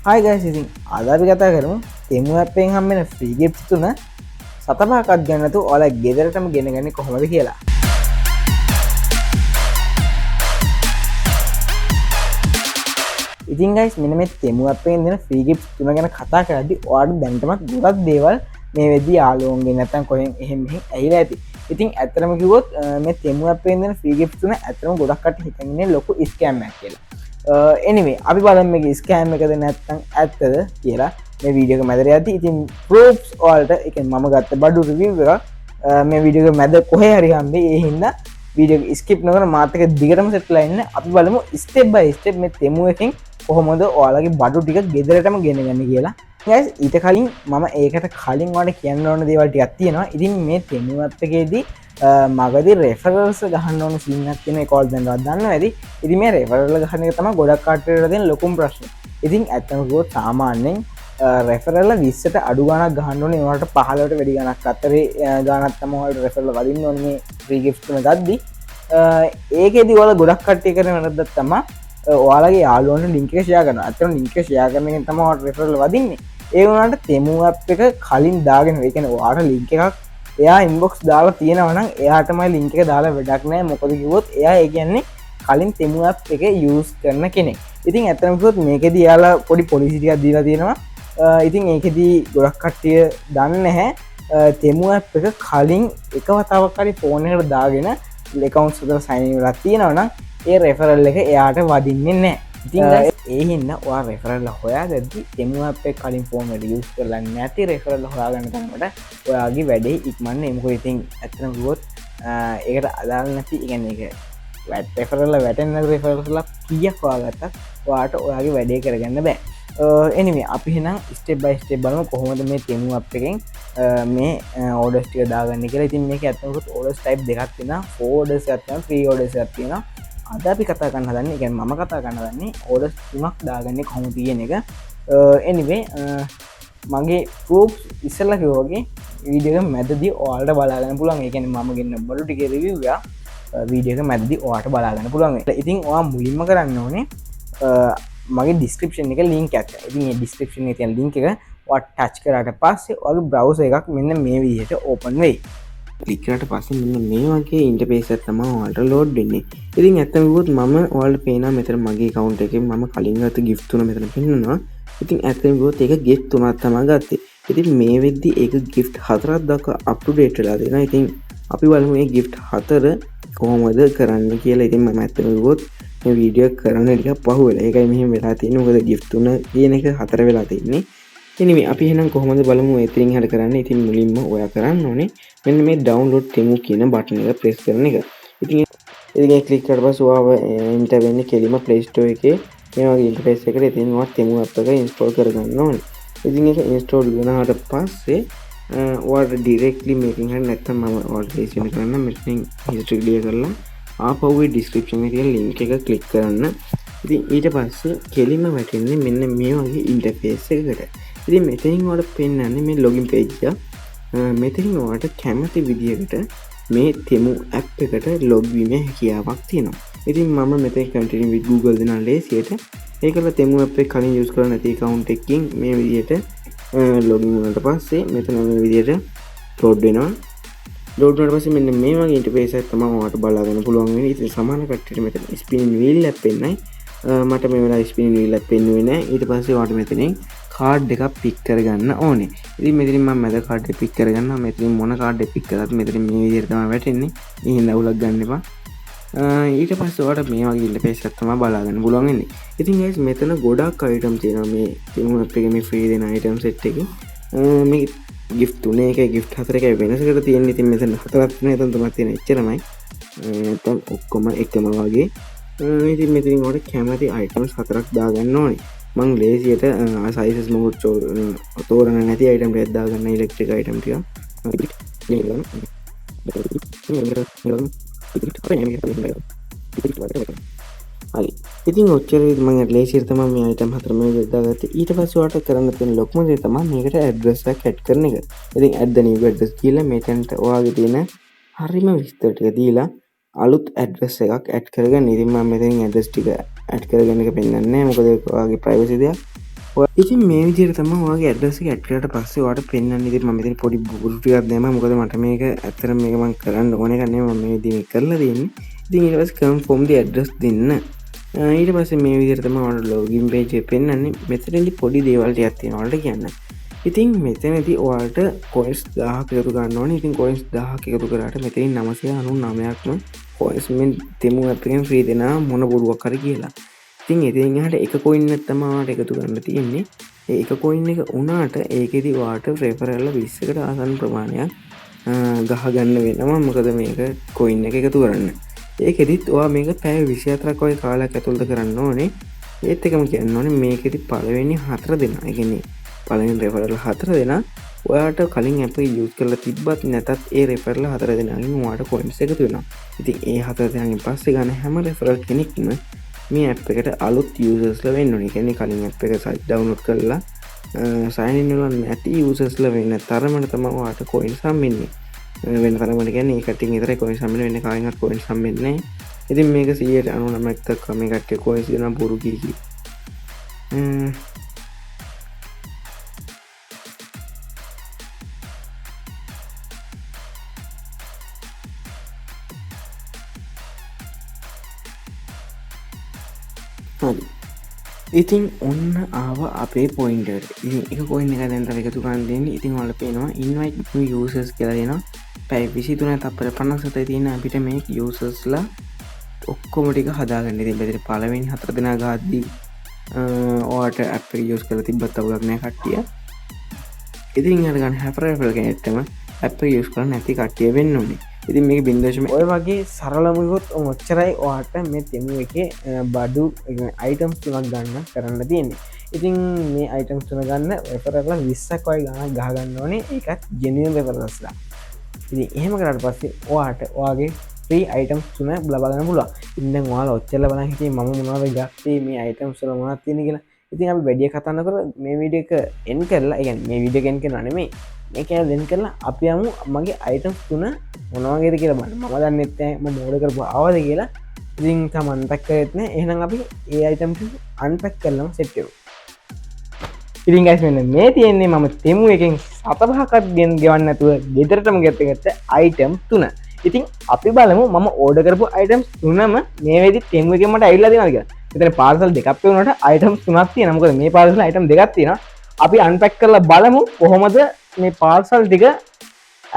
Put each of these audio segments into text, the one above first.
Hi guys, ඉතින් අද අපි කතා කරමු තෙමු ඇප් එකෙන් හම්බෙන ෆ්‍රී ගිෆ්ට්ස් තුන සත පහක්වත් ගන්න නැතුව ඔයාලා ගෙදරටම ගෙන ගන්නේ කොහොමද කියලා. ඉතින් ගයිස්, මෙන්න මේ තෙමු ඇප් එකෙන් දෙන ෆ්‍රී ගිෆ්ට්ස් තුන ගැන කතා කරද්දි ඔයාලට දැනටමත් ගොඩක් දේවල් මේ වෙද්දි යාළුවන්ගෙන් නැත්තම් කොහෙන් එහෙම මෙහෙන් ඇහිලා ඇති. ඉතින් ඇත්තටම කිව්වොත් මේ තෙමු ඇප් එකෙන් දෙන ෆ්‍රී ගිෆ්ට්ස් තුන ඇත්තටම ගොඩක් කට්ටිය හිතන් ඉන්නේ ලොකු ස්කෑම් එකක් කියලා. එනිවේ අපි බලමු මේක ස්කෑම් එකද නැත්තම් ඇත්තද කියලා මේ වීඩියෝ එක මැදට යද්දි. ඉතින් ප්‍රූෆ්ස් ඔයාලට, ඒ කියන්නේ මම ගත්ත බඩු රිවිව් එකක් මේ වීඩියෝ එක මැද කොහේ හරි හම්බෙයි. ඒ හින්දා වීඩියෝ එක ස්කිප් නොකර මාත් එක්ක දිගටම සෙට් වෙලා ඉන්න. අපි බලමු ස්ටෙප් බයි ස්ටෙප් මේ තෙමු එකෙන් කොහොමද ඔයාලගේ බඩු ටික ගෙදරටම ගෙන ගන්නේ කියලා. ගයිස්, ඊට කලින් මම ඒකට කලින් ඔයාලට කියන්න ඕන දේවල් ටිකක් තියෙනවා. ඉතින් මේ තෙමු ඇප් එකේදී මගදී රෙෆරල්ස් ගහන්න ඕන සීන් එකක් තියෙන එක ඔයාලා දැනටවත් දන්නවා ඇති. ඉතින් මේ රෙෆරල් ගහන එක තමයි ගොඩක් කට්ටියට තියෙන ලොකුම ප්‍රශ්නේ. ඉතින් ඇත්තම කිව්වොත් සාමාන්‍යයෙන් රෙෆරල් 20ට අඩු ගාණක් ගහන්න ඕනේ. ඒවට 15ට වැඩි ගාණක් අතරේ ගාණක් තමයි ඔයාලට රෙෆරල් වදින්න ඕනේ මේ ෆ්‍රී ගිෆ්ට් තුන ගද්දි. ඒකෙදි ඔයාලා ගොඩක් කට්ටිය කරන වැරද්දක් තමයි ඔයාලගේ යාළුවන්ට ලින්ක් එක ෂෙයා කරනවා. ඇත්තටම ලින්ක් එක ෂෙයා කරන එකෙන් තමයි ඔයාලට රෙෆරල් වදින්නේ. ඒ වුණාට තෙමු ඇප් එක කලින් දාගෙන, ඒ කියන්නේ ඔයාලට ලින්ක් එකක් එයා ඉන්බොක්ස් දාලා තියෙනවා නම් එයාටමයි ලින්ක් එක දාලා වැඩක් නෑ. මොකද කිව්වොත් එයා ඒ කියන්නේ කලින් තෙමු ඇප් එක යූස් කරන කෙනෙක්. ඉතින් ඇත්තටම කිව්වොත් මේකෙදි එයාලා පොඩි පොලිසි ටිකක් දීලා තියෙනවා. ඉතින් ඒකෙදි ගොඩක් කට්ටිය දන්නේ නැහැ. තෙමු ඇප් එක කලින් එක වතාවක් හරි ෆෝන් එකට දාගෙන ඇකවුන්ට්ස් වලට සයින් ඉන් වෙලා තියෙනවා නම් ඒ රෙෆරල් එක එයාට වදින්නේ නැහැ. ඉතින් guys, ඒ හින්දා ඔයා රෙෆරල් හොයාගද්දි තෙමු ඇප් එක කලින් ෆෝන් එකට යූස් කරලා නැති රෙෆරල් හොයාගන්න තරමට ඔයාගේ වැඩේ ඉක්මන් නේ. මොකද ඉතින් ඇත්තටම කිව්වොත් ඒකට අදාළ නැති, ඒ කියන්නේ ඒක රෙෆරල් වැටෙන නැති රෙෆරල්ස්ලා කීයක් හොයාගත්තත් ඔයාට ඔයාගේ වැඩේ කරගන්න බෑ. එනිවේ අපි එහෙනම් ස්ටෙප් බයි ස්ටෙප් බලමු කොහොමද මේ තෙමු ඇප් එකෙන් මේ ඕඩර්ස් ටික දාගන්නේ කියලා. ඉතින් මේක ඇත්තටම කිව්වොත් ඕඩර්ස් ටයිප් දෙකක් තියෙනවා. 4 ඕඩර්ස් එකක් තියෙනවා, 3 ඕඩර්ස් එකක් තියෙනවා. අද අපි කතා කරන්න හදන්නේ, ඒ කියන්නේ මම කතා කරන්න හදන්නේ ඕඩර්ස් තුනක් දාගන්නේ කොහොමද කියන එක. එනිවේ මගේ ප්‍රූෆ්ස් ඉස්සෙල්ලා කිව්වා වගේ වීඩියෝ එක මැදදී ඔයාලට බලා ගන්න පුළුවන්. ඒ කියන්නේ මම ගෙන්න බඩු ටිකේ රිවිව් එක වීඩියෝ එක මැදදී ඔයාලට බලා ගන්න පුළුවන්. ඉතින් ඔයා මුලින්ම කරන්න ඕනේ මගේ ඩිස්ක්‍රිප්ෂන් එකේ ලින්ක් එකක්. ඉතින් මේ ඩිස්ක්‍රිප්ෂන් එකේ තියෙන ලින්ක් එක ඔයා ටච් කරාට පස්සේ ඔයාගේ බ්‍රවුසර් එකක් මෙන්න මේ විදිහට ඕපන් වෙයි. ක්ලික් කරාට පස්සේ මෙන්න මේ වගේ ඉන්ටර්ෆේස් එකක් තමයි ඔයාලට ලෝඩ් වෙන්නේ. ඉතින් ඇත්තම කිව්වොත් මම ඔයාලට පේනවා මෙතන මගේ ඇකවුන්ට් එකේ මම කලින් ගත්ත ගිෆ්ට් තුන මෙතන පෙන්නනවා. ඉතින් ඇත්තම කිව්වොත් ඒක ගිෆ්ට් තුනක් තමයි ගත්තේ. ඉතින් මේ වෙද්දි ඒක ගිෆ්ට් හතරක් දක්වා අප් ටු ඩේට් වෙලා තියෙනවා. ඉතින් අපි බලමු මේ ගිෆ්ට් හතර කොහොමද කරන්න කියලා. ඉතින් මම ඇත්තම කිව්වොත් මේ වීඩියෝ එක කරන්න ටිකක් පහු වෙලා. ඒකයි මෙහෙම වෙලා තියෙන්නේ. මොකද ගිෆ්ට් තුන කියන එක හතර වෙලා තියෙන්නේ. ඉතින් මේ අපි එහෙනම් කොහොමද බලමු එතනින් එහාට කරන්නේ. ඉතින් මුලින්ම ඔයා කරන්න ඕනේ මෙන්න මේ ඩවුන්ලෝඩ් තෙමු කියන බටන් එක ප්‍රෙස් කරන එක. ඉතින් ඒක ක්ලික් කරලා පස්සේ ඔයාව එන්ටර් වෙන්නේ කෙලින්ම Play Store එකේ මේ වගේ ඉන්ටර්ෆේස් එකට. ඉතින් ඔයා තෙමු ඇප් එක ඉන්ස්ටෝල් කරගන්න ඕනේ. ඉතින් ඒක ඉන්ස්ටෝල් වුණාට පස්සේ ඔයාලට ඩිරෙක්ට්ලි මේකෙන් හරි නැත්නම් මම ඔයාලට ලේසි වෙන කරන්න මෙතනින් හිස්ටරි ක්ලියර් කරලා ආපහු ඒ ඩිස්ක්‍රිප්ෂන් එකේ තියෙන ලින්ක් එක ක්ලික් කරන්න. ඉතින් ඊට පස්සේ කෙලින්ම වැටෙන්නේ මෙන්න මේ වගේ ඉන්ටර්ෆේස් එකකට. ඉතින් මෙතනින් ඔයාලට පෙන්වන්නේ මේ ලොගින් පේජ් එක. මෙතනින් ඔයාලට කැමති විදියකට මේ තෙමු ඇප් එකට ලොග් වීමේ හැකියාවක් තියෙනවා. ඉතින් මම මෙතන කන්ටිනියු විත් Google දෙනවා ලේසියට. ඒකල තෙමු ඇප් එක කලින් යූස් කරලා නැති ඇකවුන්ට් එකකින් මේ විදියට ලොගින් වුණාට පස්සේ මෙතන මේ විදියට ලෝඩ් වෙනවා. ලෝඩ් වුණාට පස්සේ මෙන්න මේ වගේ ඉන්ටර්ෆේස් එකක් තමයි ඔයාලට බලා ගන්න පුළුවන් වෙන්නේ. ඉතින් සමාන කට්ටියට මෙතන ස්පිනින් වීල් එකක් පෙන්නයි. මට මේ වෙලාවේ ස්පිනින් වීල් එකක් පෙන්නුවේ නෑ. ඊට පස්සේ ඔයාලට මෙතනින් කාඩ් එකක් පික් කරගන්න ඕනේ. ඉතින් මෙතනින් මම මැද කාඩ් එක පික් කරගන්නවා. මෙතනින් මොන කාඩ් එක පික් කරත් මෙතනින් මේ විදිහට තමයි වැටෙන්නේ. ඒ හින්දා අවුලක් ගන්න එපා. ඊට පස්සේ ඔයාලට මේ වගේ ඉන්ටර්ෆේස් එකක් තමයි බලා ගන්න පුළුවන් වෙන්නේ. ඉතින් ගයිස් මෙතන ගොඩක් අයිටම් තියෙනවා මේ තෙමු ඇප් එකේ මේ ෆ්‍රී දෙන අයිටම් සෙට් එකේ. මේ ගිෆ්ට් තුනේ එකයි ගිෆ්ට් හතර එකයි වෙනසකට තියෙන්නේ. ඉතින් මෙතන හතරක් තියෙනවා, එතන තුනක් තියෙන එච්චරමයි. නැත්තම් ඔක්කොම එකම වගේ. ඉතින් මෙතනින් ඔයාලට කැමති අයිටම්ස් හතරක් දාගන්න ඕනේ. මං ලේසියට සයිසස් මොකුත් තෝරන නැති අයිටම් ටිකක් දාගන්න, ඉලෙක්ට්‍රික් අයිටම් ටික. හරි. ඉතින් ඔච්චර මං අර ලේසියට තමයි මේ අයිටම් හතර මේ විදිහට දාගත්තේ. ඊට පස්සේ ඔයාලට කරන්න තියෙන ලොකුම දේ තමයි මේකට ඇඩ්‍රස් එකක් ඇඩ් කරන එක. ඉතින් ඇඩ් ද නිව් ඇඩ්‍රස් කියලා මෙතනට ඔයාගේ තියෙන හරිම විස්තර ටික දීලා අලුත් ඇඩ්‍රස් එකක් ඇඩ් කරගන්න. ඉතින් මම මෙතනින් ඇඩ්‍රස් ටික ඇඩ් කරගන්න එක පෙන්වන්නේ නැහැ. මොකද ඒක ඔයාගේ ප්‍රයිවසි දෙයක්. ඉතින් මේ විදිහට තමයි ඔයාගේ ඇඩ්‍රස් එක ඇඩ් කරාට පස්සේ ඔයාට පෙන්වන්නේ. ඉතින් මම මෙතන පොඩි බොරු ටිකක් දැම්මා. මොකද මට මේක ඇත්තටම මේක මං කරන්න ඕන එකක් නෙමෙයි, මම මේ විදිහට මේක කරලා තියෙන්නේ. ඉතින් ඊට පස්සේ කන්ෆර්ම් ද ඇඩ්‍රස් දෙන්න. ඊට පස්සේ මේ විදිහට තමයි ඔයාලට ලොගින් පේජ් එක පෙන්වන්නේ. මෙතනදී පොඩි දේවල් ටිකක් තියෙනවා ඔයාලට කියන්න. ඉතින් මෙතනදී ඔයාලට කොයින්ස් 1000ක් එකතු කරන්න ඕනේ. ඉතින් කොයින්ස් 1000ක් එකතු කරාට මෙතනින් 999ක්ම කොයින්ස් මෙන් තෙමු ඇප් එකෙන් ෆ්‍රී දෙනවා මොන බොරුවක් හරි කියලා. ඉතින් එතෙන් එහාට එක කොයින් එකක් තමයි ඔයාලට එකතු කරන්න තියෙන්නේ. ඒ එක කොයින් එක වුණාට ඒකෙදි ඔයාලට රෙෆරල් 20කට ආසන්න ප්‍රමාණයක් ගහ ගන්න වෙනවා. මොකද මේක කොයින් එක එකතු කරන්න. ඒකෙදිත් ඔයා මේක පැය 24ක් වගේ කාලයක් ඇතුළත කරන්න ඕනේ. ඒත් එකම කියන්න ඕනේ මේකෙදි පළවෙනි 4 දෙනා, ඒ කියන්නේ පළවෙනි රෙෆරල් 4 දෙනා ඔයාට කලින් ඇප් එක යූස් කරලා තිබ්බත් නැතත් ඒ රෙෆරල් 4 දෙනාගෙන් ඔයාට කොයින්ස් එකතු වෙනවා. ඉතින් ඒ 4 දෙනාගෙන් පස්සේ ගන්න හැම රෙෆරල් කෙනෙක්ම මේ ඇප් එකට අලුත් යූසර්ස්ලා වෙන්න ඕනේ. ඒ කියන්නේ කලින් ඇප් එක සයිට් ඩවුන්ලෝඩ් කරලා සයින් ඉන් වෙලා නැති යූසර්ස්ලා වෙන්න තරමට තමයි ඔයාට කොයින්ස් හම්බෙන්නේ. වෙන තරමට කියන්නේ ඒ කට්ටියන් විතරයි කොයින්ස් හම්බෙන්නේ, වෙන කාගෙන්වත් කොයින්ස් හම්බෙන්නේ නැහැ. ඉතින් මේක 199ක් දක්වා මේ කට්ටිය කොයින්ස් දෙනවා බොරු කී කී. හරි. ඉතින් ඔන්න ආව අපේ පොයින්ට් එකට. ඉතින් එක කොයින් එකක් දැන් තව එකතු කරන්න දෙන්නේ. ඉතින් ඔයාලට පේනවා ඉන්වයිට් නිව් යූසර්ස් කියලා දෙනවා. පැය 23 තප්පර 57 තියෙන අපිට මේ යූසර්ස්ලා ඔක්කොම ටික හදාගන්න. ඉතින් මෙතන පළවෙනි 4 දෙනා ගහද්දී ඔයාට ඇප් එක යූස් කරලා තිබ්බත් අවුලක් නෑ කට්ටිය. ඉතින් ඊළඟ ගන්න හැපර රෙෆරල් කෙනෙක්ටම ඇප් එක යූස් කරන්න නැති කට්ටිය වෙන්න ඕනේ. ඉතින් මේක බින්දුවශම ඔය වගේ සරලම කිව්වොත් ඔච්චරයි ඔයාට මේ තෙමු එකේ බඩු, ඒ කියන්නේ අයිටම්ස් තුනක් ගන්න කරන්න තියෙන්නේ. ඉතින් මේ අයිටම්ස් තුන ගන්න රෙෆරල්ලා 20ක් වගේ ගාණක් ගහ ගන්න ඕනේ. ඒකත් ජෙනුයින් රෙෆරල්ස්ලා. ඉතින් එහෙම කරාට පස්සේ ඔයාට ඔයාගේ ෆ්‍රී අයිටම්ස් තුන ලබා ගන්න පුළුවන්. ඉතින් දැන් ඔයාලා ඔච්චර බලන් හිටියේ මම මොනවද ගත්තේ මේ අයිටම්ස් වල මොනවද තියෙන්නේ කියලා. ඉතින් අපි වැඩි කතා නොකර මේ වීඩියෝ එක එන් කරලා, ඒ කියන්නේ මේ වීඩියෝ එක එන් කරනවා නෙමෙයි, මේ කෑල්ල එන් කරලා අපි යමු මගේ අයිටම්ස් තුන මොන වගේද කියලා බලන්න. මම දන්නෙත් නෑ මම ඕඩර් කරපුවා ආවද කියලා. ඉතින් තාම අන්පැක් කරෙත් නෑ. එහෙනම් අපි ඒ අයිටම් ටික අන්පැක් කරලම සෙට් වෙමු. ඉතින් ගයිස් මෙන්න මේ තියෙන්නේ මම තෙමු එකෙන් සත පහක්වත් ගෙවන්න නැතුව ගෙදරටම ගෙත් අයිටම් තුන. ඉතින් අපි බලමු මම ඕඩර් කරපු අයිටම්ස් තුනම මේ වෙද්දි තෙමු එකෙන් මට ඇවිල්ලා තියෙනවද කියලා. මෙතන පාර්සල් දෙකක් වුණාට අයිටම්ස් තුනක් තියෙනවා. මොකද මේ පාර්සල් අයිටම් දෙකක් තියෙනවා. අපි අන්පැක් කරලා බලමු කොහොමද මේ පාර්සල් ටික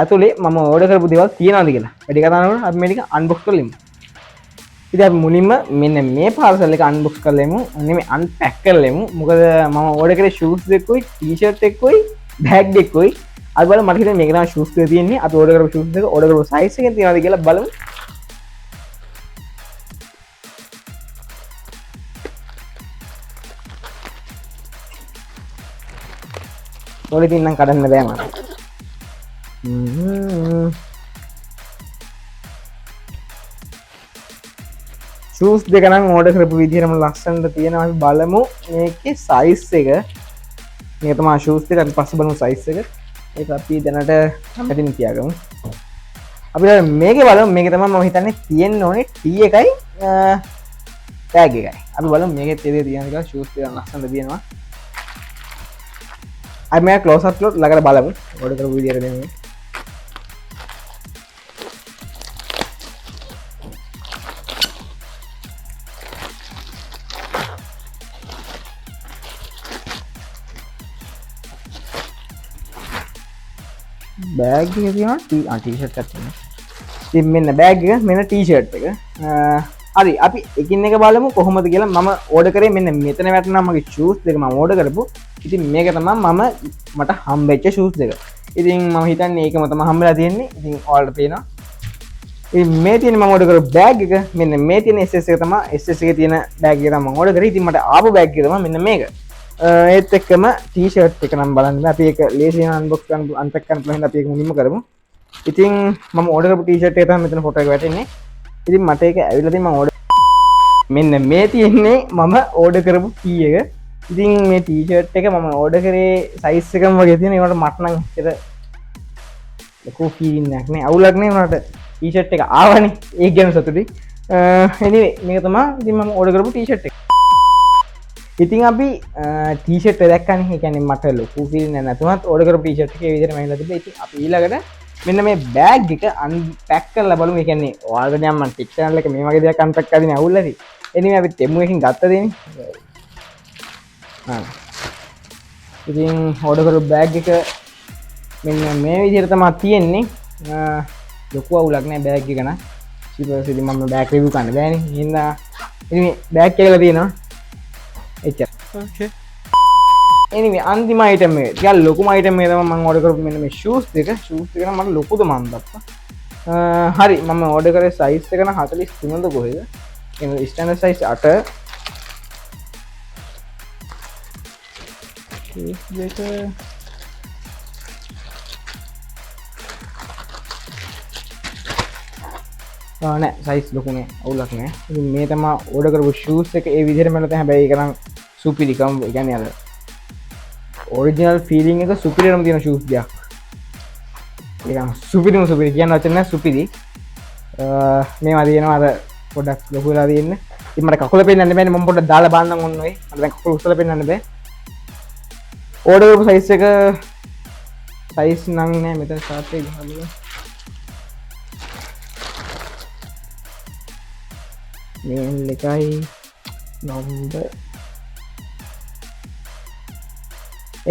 ඇතුලේ මම ඕඩර් කරපු දේවල් තියෙනවද කියලා. වැඩි කතා නොකර අපි මේ ටික අන්බොක්ස් කරලා ඉමු. ඉතින් අපි මුලින්ම මෙන්න මේ පාර්සල් එක අන්බොක්ස් කරලා ඉමු. නෙමෙයි අන්පැක් කරලා ඉමු. මොකද මම ඕඩර් කරේ ෂූස් දෙකකුයි ටී-ෂර්ට් එකකුයි බෑග් දෙකකුයි. අපි බලමු මට හිතෙන්නේ මේක තමයි ෂූස් දෙක තියෙන්නේ. අපි ඕඩර් කරපු ෂූස් දෙක ඕඩර් කරපු සයිස් එකෙන් තියෙනවද කියලා බලමු. ඔලේ තින්නම් කඩන්න බෑ මට. ෂූස් දෙක නම් ඕඩර් කරපු විදිහටම ලස්සනට තියෙනවා. අපි බලමු මේකේ සයිස් එක. මේක තමයි ෂූස් දෙක. අපි පස්සේ බලමු සයිස් එක. ඒක අපි දැනට මෙතන තියාගමු. අපි දැන් මේකේ බලමු. මේකේ තමයි මම හිතන්නේ තියෙන්න ඕනේ ටී එකයි ටැග් එකයි. අපි බලමු මේකෙත් ඒ දේ තියෙනවද කියලා. ෂූස් දෙක නම් ලස්සනට තියෙනවා. අපි මේක ක්ලෝස් අප් කළොත් ළඟට බලමු. ඕඩර් කරපු විදිහට දෙන්නේ. බෑග් එක තියෙනවා ටී-ෂර්ට් එකක් තියෙනවා. ඉතින් මෙන්න බෑග් එක, මෙන්න ටී-ෂර්ට් එක. හරි අපි එකින් එක බලමු කොහොමද කියලා. මම ඕඩර් කරේ මෙන්න මෙතන වැටෙනවා මගේ ෂූස් දෙක මම ඕඩර් කරපු. ඉතින් මේක තමයි මට හම්බෙච්ච ෂූස් දෙක. ඉතින් මම හිතන්නේ ඒකම තමයි හම්බෙලා තියෙන්නේ. ඉතින් ඔයාලට පේනවා. ඉතින් මේ තියෙන මම ඕඩර් කරපු බෑග් එක, මෙන්න මේ තියෙන SS එක තමයි. SS එකේ තියෙන බෑග් එක තමයි මම ඕඩර් කරේ. ඉතින් මට ආපු බෑග් එක තමයි මෙන්න මේක. ඒත් එක්කම ටී-ෂර්ට් එක නම් බලන්න බෑ. අපි ඒක ලේසියෙන් අන්බොක්ස් කරන්න, අන්පැක් කරන්න පුළුවන් හින්දා අපි ඒක මුලින්ම කරමු. ඉතින් මම ඕඩර් කරපු ටී-ෂර්ට් එක තමයි මෙතන ෆොටෝ එක වැටෙන්නේ. ඉතින් මට ඒක ඇවිල්ලා තියෙන මම ඕඩර් මෙන්න මේ තියෙන්නේ මම ඕඩර් කරපු ටී එක. ඉතින් මේ ටී-ෂර්ට් එක මම ඕඩර් කරේ සයිස් එකම වගේ තියෙන. ඒවට මට නම් එච්චර ලොකු ෆීලිං එකක් නෑ, අවුලක් නෑ. උනාට ටී-ෂර්ට් එක ආවනේ, ඒක ගැන සතුටුයි. එනිවේ මේක තමයි ඉතින් මම ඕඩර් කරපු ටී-ෂර්ට් එක. ඉතින් අපි ටී-ෂර්ට් එක දැක්කනේ. ඒ කියන්නේ මට ලොකු ෆීල් නෑ නැතුණත් ඕඩර් කරපු ටී-ෂර්ට් එකේ විදිහටම ඇවිල්ලා තිබ්බා. ඉතින් අපි ඊළඟට මෙන්න මේ බෑග් එක අන්පැක් කරලා බලමු. ඒ කියන්නේ ඔයාලට නම් මං ටෙක් චැනල් එක මේ වගේ දෙයක් අන්පැක් කරගෙන අවුල් ඇති. එනිසා අපි තෙමු එකකින් ගත්ත දෙන්නේ. ඉතින් ඕඩර් කරපු බෑග් එක මෙන්න මේ විදිහට තමයි තියෙන්නේ. ලොකු අවුලක් නෑ බෑග් එක නම්. ඊට පස්සේ ඉතින් මම බෑග් රිවිව් කරන්න බෑනේ. එහෙනම් ඉතින් මේ බෑග් කියලා තියෙනවා. එච්චර. Okay. Anyway අන්තිම අයිටම් එක. ටිකක් ලොකුම අයිටම් එක තමයි මම ඕඩර් කරපු මෙන්න මේ ෂූස් දෙක. ෂූස් දෙක නම් මට ලොකුද මන් දප්පා. හරි මම ඕඩර් කරේ සයිස් එක නම් 43ද කොහෙද? ඒ ස්ටෑන්ඩඩ් සයිස් 8. ෂූස් දෙක නෑ සයිස් ලොකු නෑ, අවුලක් නෑ. ඉතින් මේ තමයි ඕඩර් කරපු ෂූස් එක. ඒ විදිහටම මට දැන් හැබැයි ඒක නම් සුපිරිකම්. ඒ කියන්නේ අර ඔරිජිනල් ෆීලිං එක සුපිරියටම තියෙන ෂූස් දෙයක්. ඒක නම් සුපිරිම සුපිරි කියන්න වචන නෑ, සුපිරි. මේවා තියෙනවා අර පොඩ්ඩක් ලොකු වෙලා තියෙන්න. ඉතින් මට කකුල පෙන්නන්න බෑනේ, මම පොඩ්ඩක් දාලා බලන්නම් ඔන්න ඔය. මට දැන් කකුල උස්සලා පෙන්නන්න බෑ. ඕඩර් කරපු සයිස් එක සයිස් නම් නෑ මෙතන ෂාර්ට් එක ගහලා. මේල් එකයි නම්බර්.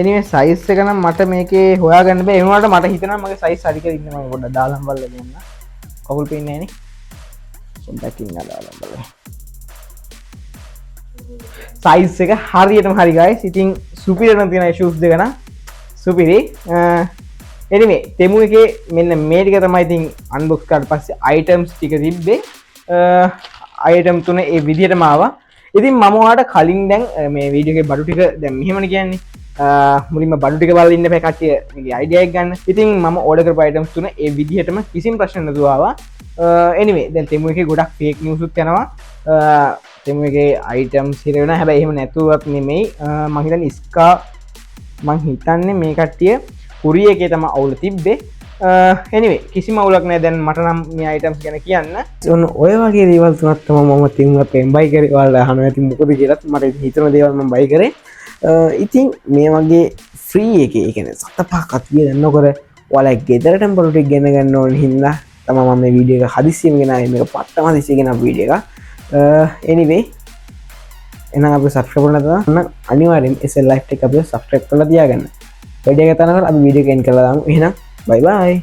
එනිවේ සයිස් එක නම් මට මේකේ හොයාගන්න බෑ. ඒ වුණාට මට හිතෙනවා මගේ සයිස් හරි කියලා ඉන්න. මම පොඩ්ඩක් දාලම් බලලා දෙන්න. කකුල් පේන්නේ නෑනේ. පොඩ්ඩක් ඉන්න දාලම් බලලා. සයිස් එක හරියටම හරි ගයිස්. ඉතින් සුපිරියටම තියෙන ෂූස් දෙක නම් සුපිරි. එනිවේ තෙමු එකේ මෙන්න මේ ටික තමයි ඉතින් අන්බොක්ස් කරාට පස්සේ අයිටම්ස් ටික තිබ්බේ. අයිටම් තුන ඒ විදිහටම ආවා. ඉතින් මම ඔයාලට කලින් දැන් මේ වීඩියෝ එකේ බඩු ටික දැන් මෙහෙමනේ කියන්නේ. මුලින්ම බඩු ටික බලලා ඉන්න බෑ කට්ටිය මේකේ අයිඩියා එක ගන්න. ඉතින් මම ඕඩර් කරපු අයිටම්ස් තුන ඒ විදිහටම කිසිම ප්‍රශ්න නැතුව ආවා. එනිවේ දැන් තෙමු එකේ ගොඩක් ෆේක් නිවුස් උත් යනවා. තෙමු එකේ අයිටම්ස් හිර වෙනවා. හැබැයි එහෙම නැතුවත් නෙමෙයි. මං හිතන්නේ ස්කා මං හිතන්නේ මේ කට්ටිය කුරිය එකේ තමයි අවුල තිබ්බේ. එනිවේ කිසිම අවුලක් නෑ දැන් මට නම් මේ අයිටම්ස් ගැන කියන්න. ඔන්න ඔය වගේ දේවල් තුනක් තමයි මම තෙමු එකෙන් බයි කරේ. ඔයාලා අහනවා ඇති මොකද කියලාත්. මට ඉතින් හිතෙන දේවල් මම බයි කරේ. ඉතින් මේ වගේ ෆ්‍රී එකේ, ඒ කියන්නේ සත පහක් අතිය දැන් නොකර ඔයාලා ගෙදරටම බඩු ටික ගෙන ගන්න ඕන හින්දා තමයි මම මේ වීඩියෝ එක හදිස්සියෙම ගෙනාවේ. මේක පට්ටම හදිස්සියෙ ගෙනාපු වීඩියෝ එකක්. එනිවේ එහෙනම් අපි සබ්ස්ක්‍රයිබ් කරලා නැත්නම් ඔන්න අනිවාර්යෙන් SL Life Tech අපිව සබ්ස්ක්‍රයිබ් කරලා තියාගන්න. වීඩියෝ එක තනකර අපි වීඩියෝ එක එන්ඩ් කරලා දාමු. එහෙනම් බයි බයි.